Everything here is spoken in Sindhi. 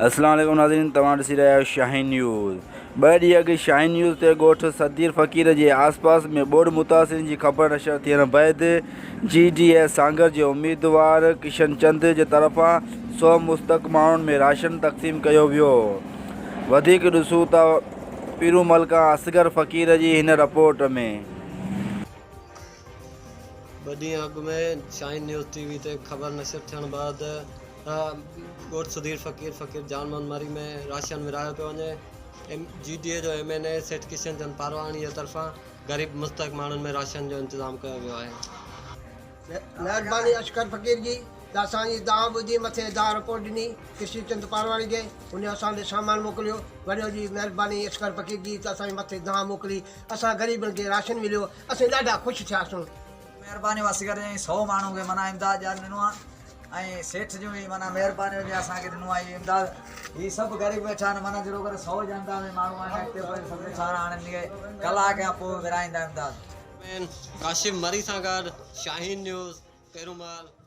السلام عليڪم ناظرين توهان ڏسي رهيا آهيو شاهين نيوز ٻه ڏينهن اڳ شاهين نيوز تي ڳوٺ صدير فقير جي آس پاس ۾ ٻوڏ متاثرين جي خبر نشر ٿيڻ بعد جي ڊي اي سانگهڙ جي اميدوار ڪشن چند جي طرفان سو مستحق ماڻهن ۾ راشن تقسيم ڪيو ويو وڌيڪ ڏسون ته پيرومل کان اصغر فقير جي هن رپورٽ ۾. ٻه ڏينهن اڳ ۾ شاهين نيوز ٽي وي تي خبر نشر ٿيڻ بعد ڳوٺ سڌير فقير فقير جان محمد مري ۾ راشن ورهايو پيو وڃي ايم جي ڊي اي جو M N A Seth Kishan Chand Parwani جي طرفان غريب مستحق ماڻهن ۾ راشن جو انتظام ڪيو ويو آهي. مهرباني اشڪر فقير جي ته اسان جي دانهن ٻڌي مٿي دانهن رپورٽ ڏني ڪشن چند پارواڻي کي ان اسان ڏي سامان موڪليو وڏي وڏي مهرباني اشڪر فقير جي ته اسان جي مٿي دانهن موڪلي اسان غريبن کي راشن مليو اسين ڏاڍا خوش ٿياسون. مهرباني واسيگر جي سو ماڻهو کي معنيٰ امداد ڏياري ڏنو آ ۽ سيٺ جون به معنيٰ مهربانيون جي اسان کي ڏنو آ هي امداد هي سڀ غريب ويٺا آهن معنيٰ جهڙو ڪر سو جي انداز ۾ ماڻهو آهن اڳتي پوئتي سڀ ويٺا آهن هاڻي هن کي ڪلاڪ کان پوء ورهائيندا امداد. ڪاشف مري سان گڏ شاهين نيوز پيرومال.